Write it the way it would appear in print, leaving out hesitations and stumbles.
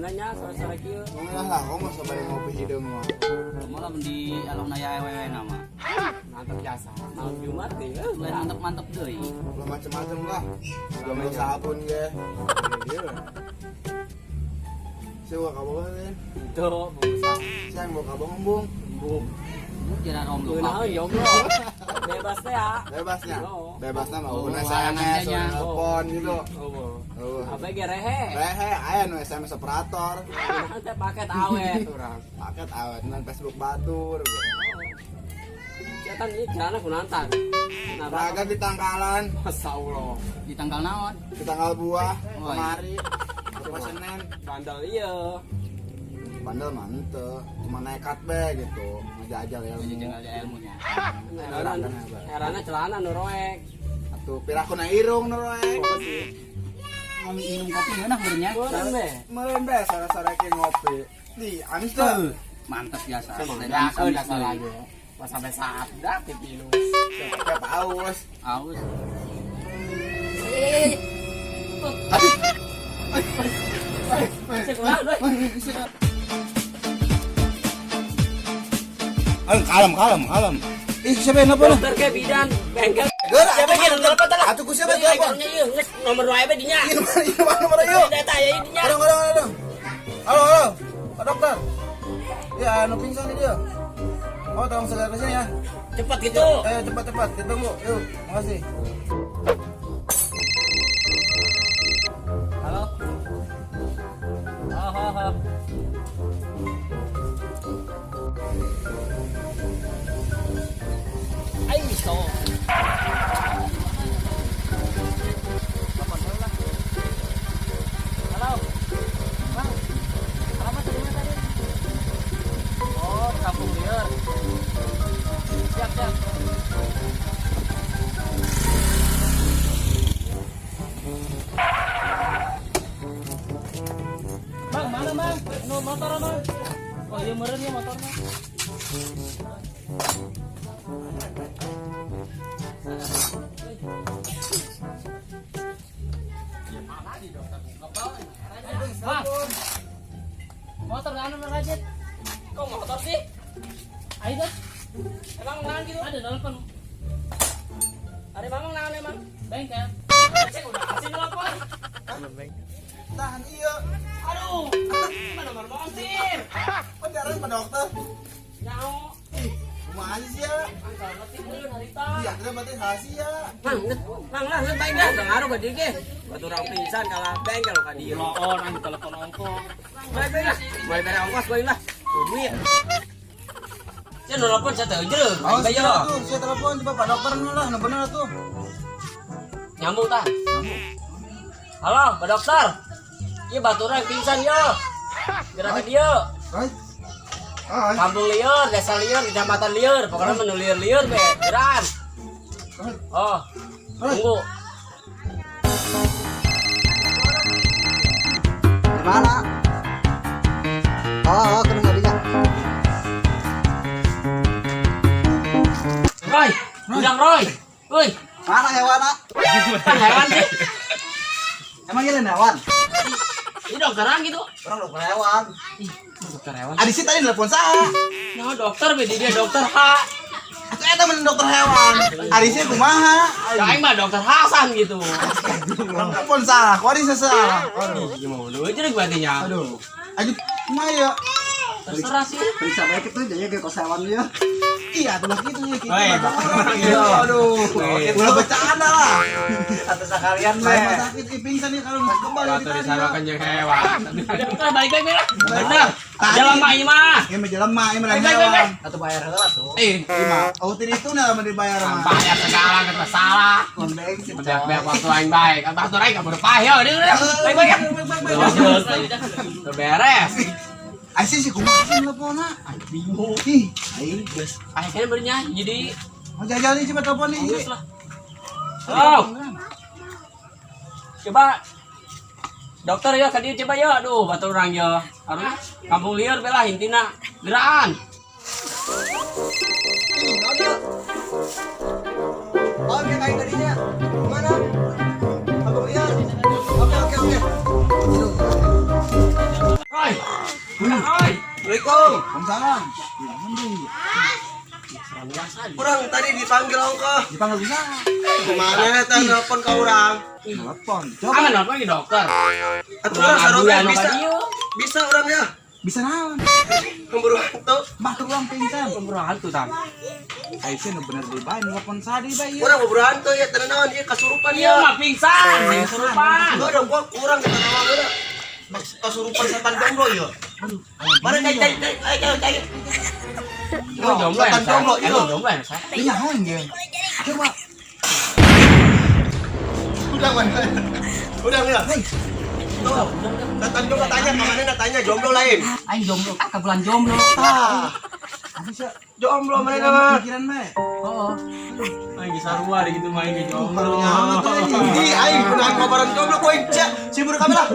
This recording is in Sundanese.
Nanya sore-sore kieu. Ngomong lah, kamu mah bari ngopi hideung mah. Malah di alon aya awewe nama. Mantap jasa. Malam Jumat nih. Lain mantep-mantep deui. Ulah macem-macem lah. Belum sabun ge. Iya. Saya bawa kabogoh kan? Tuh, bungsa. Saya yang bawa kabogoh, Bung. Bung. Kira romblo Kunaon jomblo. Bebas teh ya. Bebasnya. Oh. Bebasnya mah Oh, oh, SMS, larangannya. telepon gitu. Oh. Oh. Apa ge rehe? Rehe, aya nu SMS operator. Kunaon teh paket awet urang. Paket awet nan Facebook batur. Cetan ieu celana kunantan. Nah, Raga di tangkalan, Masya Allah. Di tanggal naon? di tanggal buah, Oh, iya. kemari, atau Senin. Bandel ieu. Bandel mah henteu, cuma nekat be gitu, ngejajal ilmu. Jangan ada ilmunya. Herana, herana celana nu roek. Atuh piraku na irung nu roek. Apa sih? Ngomong minum kopi ngeunah beureunnya. Meureun be. Meureun be sore-sore ke ngopi. Di amis teu. Mantep biasa. Lain Ya, amis-amis udah salah deui. lagi. Pas sampai saat dah pipi lu. Kayak paus. Aus. Cek ulah, doi. Ayo kalem kalem kalem. Ih siapa yang nelpon? Dokter ke bidan bengkel. Geura. Siapa yang nelpon lah? Atuh ku siapa yang nelpon? Ieu geus nomor wae be dinya. Iya nomor nomor ieu. Data ya dinya. Halo halo halo. Halo halo. Pak dokter. Ya anu pingsan nih dia. Oh tolong segera ke sini ya. Cepat gitu. Ayo cepat cepat kita tunggu. Yuk, makasih. Halo. Oh, oh, oh. Aing bisa. Telepon dulu lah. Halo. Bang. Alamat di mana tadi? Oh, Kampung Liur. Siap, siap. Bang, mana, Bang? Nu motor, Bang. Oh, iya meureun ya motornya. Bang. Motor anu rajit. Kok motor sih? Ayo dah. Emang naon gitu? Ada telepon Ari mamang naon emang? bengkel. Cek udah asing telepon. Tahan iya. Aduh, mana nomor montir? Penjara Pak Dokter. Nyaho. Ih, kumaha sih ya? Angkat ngetik dulu harita. Iya, kita berarti rahasia. Mang, mang lah, nget baik dah, ngaruh ka dieu ge. Batu urang pingsan kalah bengkel ka dieu. Oh, nang telepon ongko. Baik baik lah. Baik bare ongkos baik lah. Kudu ya. Sia nu nelpon sia teh eujeung. Oh, Baik siapa yo. tuh? Saya telepon coba Pak Dokter nu lah, nu bener tuh. Nyambung tah. Halo, Pak Dokter. Ieu batu urang pingsan yo. Gerak ka dieu. Hai. Hai. Kampung Liur, Desa Liur, Kecamatan Liur, pokoknya menu liur-liur be. Geran. Oh, tunggu. Di mana? Oh, oh, kena ngadinya. Roy, udang Roy. Woi, Mana hewan? kan hewan sih. Emang ini hewan? Ini dokteran gitu. Orang dokter hewan. Dokter hewan. Adi sih tadi nelpon saha? Nah, dokter be dia dokter H. Atuh eta mah dokter hewan. Adi sih kumaha? Ya aing mah dokter Hasan gitu. Telepon salah, kok Adi salah? Aduh. Gimana lu aja berarti nya. Aduh. Aduh, kumaha ya? Terserah sih. Periksa baik itu jadi kayak kos hewan dia. Iya, atuh lah gitu ya gitu. Weh, Iya, aduh. Ulah bercanda lah. Atau sekalian Saya be. mah sakit ih, pingsan nih kalau nggak kembali Atau disarokan jeung hewan. Dokter balik baik lah. Bener. Jalan mah ieu mah. Ini mah jelema, ini mah Baik, baik, hewan. baik. Atau bayar heula tuh. Eh, Ini mah oh itu nah mah dibayar mah. bayar segala kan masalah. Kombeng sih. Beak-beak waktu aing baik. Kan waktu aing kabur pahyo. Baik baik ya. Udah beres. Ai sih kumaha sih nelponna? Bingung. Ih, aing geus. Akhirnya bernya jadi Mau jajal nih coba telepon nih. Terus lah. Halo. Coba dokter ya ka dieu coba ya. Aduh, batur urang ya. Harus Kampung Liur belah intina. Geraan. Ih, naon dia? Oh, kayak kayak tadinya. Mana? Kampung Liar. Oke, oke, oke. Aduh. Roy, Waalaikumsalam. Naon deui? Urang tadi dipanggil ongkoh. Dipanggil bisa. Kemana eta nelpon ka urang? Telepon. Coba. Aman apa lagi dokter? Atuh urang sarua bisa. Bisa. Bisa urang ya. Bisa naon? Keburu hantu. Batur urang pingsan. Keburu hantu tang. Ai sia nu bener deui bae nelpon sadi bae ieu. Urang keburu hantu ya teu naon ieu kasurupan Iya ya. mah pingsan, kesurupan. Enggak dong gua kurang kita nawang udah. Kasurupan setan jomblo ya. Mana cai cai cai cai cai. Emang jomblo ya? Setan jomblo iya. Emang jomblo ya? Saya? Ieu nyaho ge. Coba. Udah mana? Udah ya. Tuh, setan jomblo tanya kemana nak tanya jomblo lain. Aing jomblo, ah kebulan jomblo. Ah, Apa sih? jomblo mana mah? Pikiran bae. Oh. Aing geus sarua deh gitu main ge jomblo. Di aing kunaon kabaran jomblo kowe cek sibur kabeh lah.